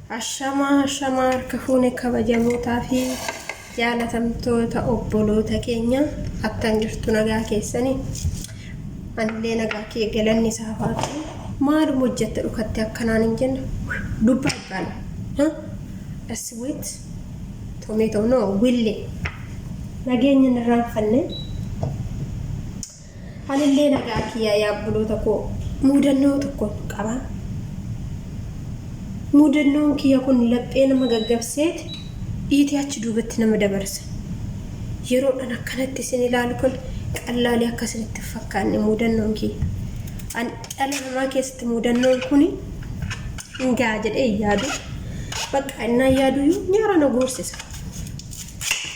Ashamaa ashamaa harka fuune kabajamootaa fi jaalatamtoota obboloota keenya attan jirtu nagaa keessanii anillee nagaa kee galanni isaaf haa ta'u. Maaluma hojjette dhukatte akkanaan hin jenne dubbaa ibbaala. Sweet tomato no wille nageenya hin irraanfanne. Anillee nagaa kiyyaa yaa obboloota koo muudannoo tokko qaba. Muudannoon kiyya kun laphee nama gaggabseet dhiitee achi duubatti nama dabarsa. Yeroodhaan akkanatti isin ilaalu kun qallaalii akka isinitti hin fakkaanne muudannoon kiyya. An dhala namaa keessatti muudannoon kun hin ga'a jedhee hin yaadu. Bakka innaan yaaduyyuu nyaara na goorsisa.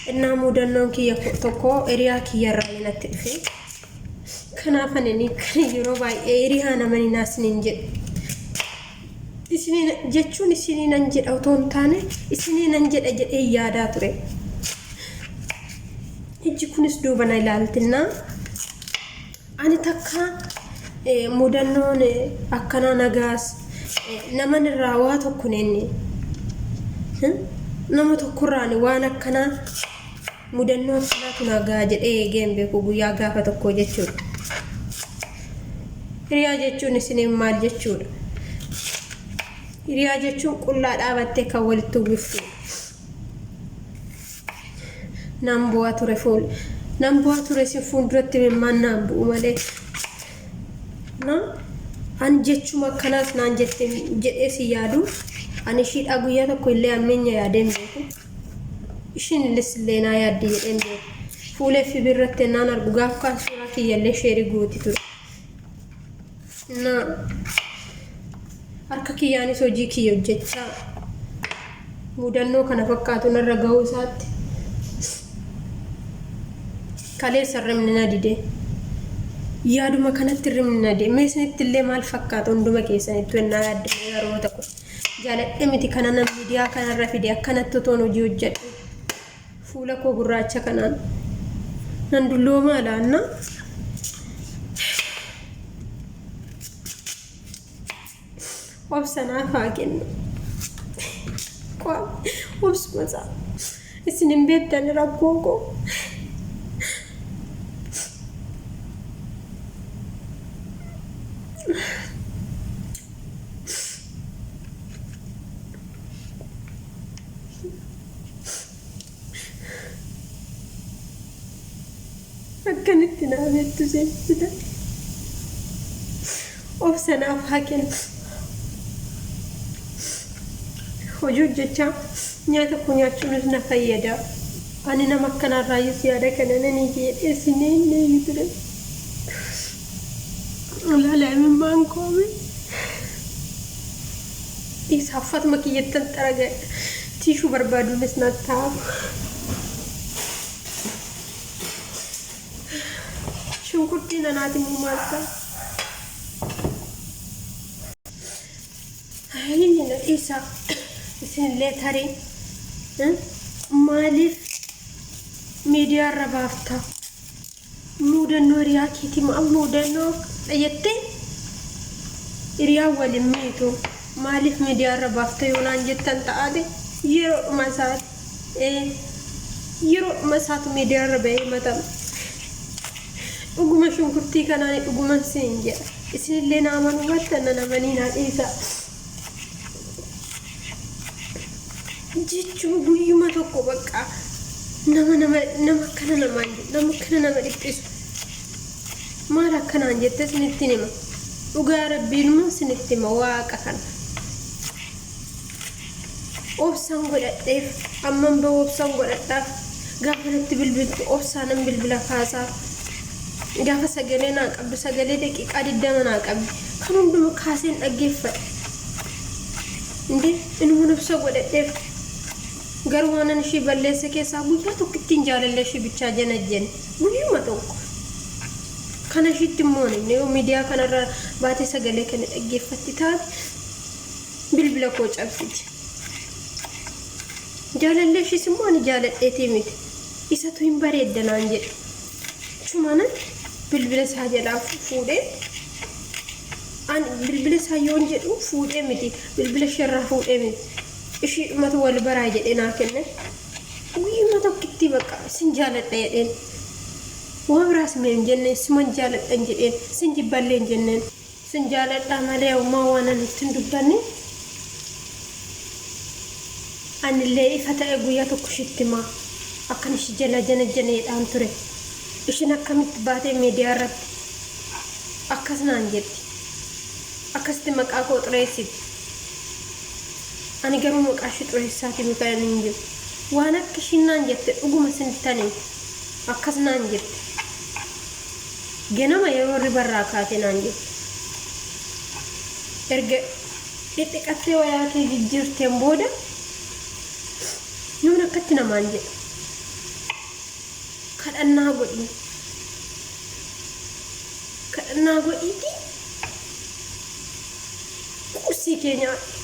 Innaa muudannoon kiyya tokko hiriyaa kiyya irraa natti dhufe. Kanaaf ani ni kan yeroo baay'ee hiriyaa nama ni naasiniin jedhu. Isiniin jechuun isinii nan jedha otoo hin taane isinii nan jedha jedhee yaadaa ture. Ijji kunis duuba na ilaaltinnaa. Ani takka mudannoon akkanaa nagaas naman irraa waa tokko nenne nama tokkorraan waan akkanaa mudannoo akkanaatu nagaa jedhee eegee hin beeku guyyaa gaafa tokkoo jechuudha. Hiriyaa jechuun isiniin maal jechuudha? Hiriyaa jechuun qullaa dhaabattee kan walitti uwwiftuudha. Nan bu'aa ture fuul nan bu'aa ture isin fuulduratti imimmaan naan bu'u malee. Na an jechuma akkanaas naan jette jedhee si yaadu ani ishiidhaa guyyaa tokko illee hammeenya yaadee hin beeku. Ishiin illee illee naa yaaddi jedhee hin beeku. Fuula FB irratti ennaan argu gaaf kaan suuraa kiyyallee sheerii gooti ture. Na harka kiyyaanis hojii kiyya hojjechaa mudannoo kana fakkaatu narra gahuu isaatti kaleessa hirribni na dide. Yaaduma kanatti hirribni na dide. Mee isinitti illee maal fakkaata hunduma keessanittu ennaa yaaddan yeroo ta'u. Jaaladhe miti kana nan miidiyaa kanarra fide akkanatti otoon hojii hojjedhu. Fuula koo gurraacha kanaan nan dulloomaa laanna. Obsa naaf haa kennu. Obsuma isaa. Isin hin beektan rakkoo koo. Akkanitti naa beektu seensita. Obsa naaf haa kennu. Hojii hojjechaa nyaata koo nyaachuunis na fayyada. Ani nama akkanaarraayyus yaada kana nan hiike jedhee sin eegne ture. Ilaala imimmaan koo mee. Dhiisaa uffatuma kiyyattan xaraga tiishuu barbaaduunis na ta'a. Shunkurtiin anaati immoo maal ta'a? Ayii na dhiisaa. Isinillee tarii maaliif miidiyaarra baafta? Muudannoo hiriyaa keetii maal muudannoo jettee hiriyaa waliin miitu maaliif miidiyaa irra baafta yoo naan jettan ta'aate yeroodhuma isaati yeroodhuma isaatu miidiyaa irra bahee himatama. Dhuguma shunkurtii kanaan dhuguman siin jedha isinillee na amanuu baattan nan amanii naa dhiisaa. Jechuma guyyuma tokko bakka nama nama nama akkana namaan jedhu nama akkana nama dhiphisu maal akkanaan jette isinitti hima dhugaa rabbiinuma isinitti hima waaqa kana obsan godhadheef amman bahu obsan godhadhaaf gaafa natti bilbiltu obsaa nan bilbila kaasaa gaafa sagalee naa qabdu sagalee daqiiqaa 20 naa qabdi kan hunduma kaaseen dhaggeeffadha Inde inuma obsa godhadheef garuu waanan ishii balleesse keessaa guyyaa tokkittiin jaalallee ishii bichaa janajjene guyyuma tokko kana ishiitti immoo hin himne yoo miidiyaa kanarra baatee sagalee kana dhaggeeffatti taate bilbila koo cabsiti. Jaalallee ishiis immoo ani jaaladheetii miti isatu hin bareedda naan jedhe achumanan bilbila isaa jalaa fuudhee Ani bilbila isaa yoon jedhu fuudhee miti. Bilbila isheerraa fuudhee miti. Ishiidhumatu wal baraa jedhee naa kenne. Guyyuma tokkitti bakka sin jaaladha jedheen. Waa biraas mee hin jenneen suman jaaladhan jedheen sin jibballee hin jenneen. Sin jaaladhaa malee homaa waan ani itti hin dubbanne. Anillee ifa ta'e guyyaa tokko ishitti himaa akkan ishi jala janajjaneedhaan ture. Ishin akkamitti baatee miidiyaa irratti akkas naan jetti. Akkasitti maqaa koo xureessiti. Ani garuu maqaa ishii xureessaatii miti kan inni jiru. Waan akka ishiin naan jette dhuguma sinittan hima. Akkas naan jette. Ganama yeroo ribarraa kaate naan jette. Erga dhidhiqattee wayaa kee jijjiirteen booda yoon akkatti namaan jedhe. Kadhannaa godhi. Kadhannaa godhiitii qursii kee nyaadhu.